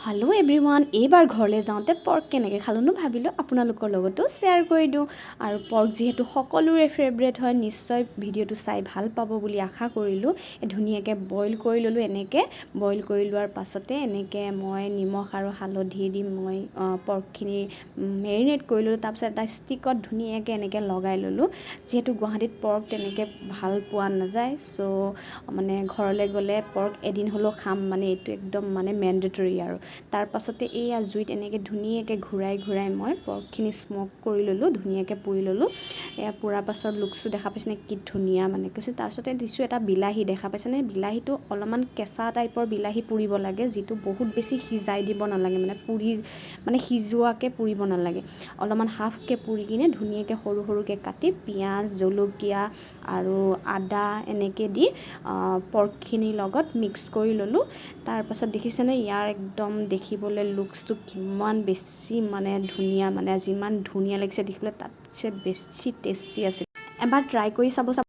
Hello' everyone, এইবাৰ ঘৰলৈ যাওঁতে পৰ্ক কেনেকৈ খালোঁনো ভাবিলোঁ আপোনালোকৰ লগতো শ্বেয়াৰ কৰি দিওঁ। আৰু পৰ্ক যিহেতু সকলোৰে ফেভৰেট হয়, নিশ্চয় ভিডিঅ'টো চাই ভাল পাব বুলি আশা কৰিলোঁ। ধুনীয়াকৈ বইল কৰি ল'লোঁ। এনেকৈ বইল কৰি লোৱাৰ পাছতে এনেকৈ মই নিমখ আৰু হালধি দি মই পৰ্কখিনি মেৰিনেট কৰি ল'লোঁ। তাৰপিছত এটা ষ্টিকত ধুনীয়াকৈ এনেকৈ লগাই ল'লোঁ। যিহেতু গুৱাহাটীত পৰ্ক তেনেকৈ ভাল পোৱা নাযায়, চ' মানে ঘৰলৈ গ'লে পৰ্ক এদিন হ'লেও খাম, মানে এইটো একদম মানে মেণ্ডেটৰী। আৰু তাৰ পাছতে এইয়া জুইত এনেকৈ ধুনীয়াকৈ ঘূৰাই ঘূৰাই মই পৰ্কখিনি স্মক কৰি ল'লোঁ, ধুনীয়াকৈ পুৰি ল'লোঁ। এয়া পোৰাৰ পাছত লুকছটো দেখা পাইছেনে, কি ধুনীয়া মানে কৈছোঁ। তাৰপিছতে দিছোঁ এটা বিলাহী, দেখা পাইছেনে? বিলাহীটো অলপমান কেঁচা টাইপৰ বিলাহী পুৰিব লাগে, যিটো বহুত বেছি সিজাই দিব নালাগে, মানে পুৰি মানে সিজোৱাকৈ পুৰিব নালাগে। অলপমান হাফকৈ পুৰি কিনে ধুনীয়াকৈ সৰু সৰুকৈ কাটি পিঁয়াজ, জলকীয়া আৰু আদা এনেকৈ দি পৰ্কখিনিৰ লগত মিক্স কৰি ল'লোঁ। তাৰপাছত দেখিছেনে, ইয়াৰ একদম দেখিবলৈ লুকছটো কিমান বেছি মানে ধুনীয়া, মানে যিমান ধুনীয়া লাগিছে দেখিবলৈ, তাতছে বেছি টেষ্টি আছিল। এবাৰ ট্ৰাই কৰি চাব।